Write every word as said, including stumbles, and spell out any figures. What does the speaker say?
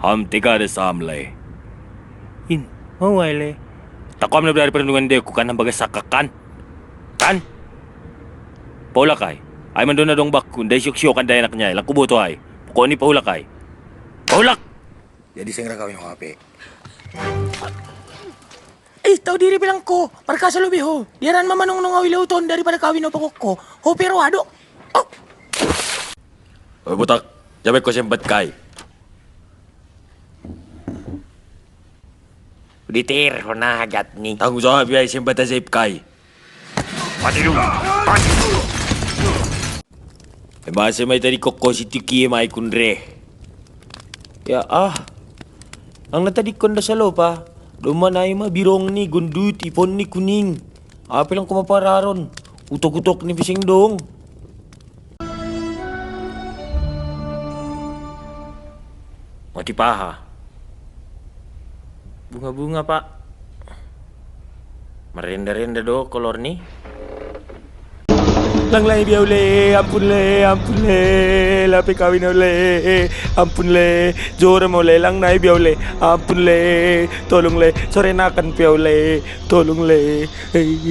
Am tega ada sam le. In, mau ai le. Takom na dari perundungan dia ku kan baga sakakan. Kan? Paula kai. Ai mandona dong bakku, dai siok-siokan dai anaknya, laku boto ai. Pokokni paula kai. Paulak. Jadi sing ra kawin ho ape? Ih, tau diri bilang ko, parkasa lobi ho. Diaran mamanong nong awi leuton daripada kawin ho pakokko. Ho pero ado. Oh. Oi botak, jabe ko sempat kai. Uditir, pernah hajat ni. Tanggung jawab ya sempat ajaib kai. Mati dulu. Mati. Bahasa mai tadi kokko si tuki mai kunre. Ya ah. Ang na tadi konda salopa. Doma nai ma birong ni gundut ipon ni kuning. Ape lang ko mapararon. Utok-utok ni pising dong. Moti paha. Bunga-bunga, Pak. Merenda-renda do kolor ni. Lang lai biau le, ampun le, ampun le, lape kawin le, ampun le, jora mau le, lang nai biau le, ampun le, tolong le, sore nakan piau le, tolong le. Hei.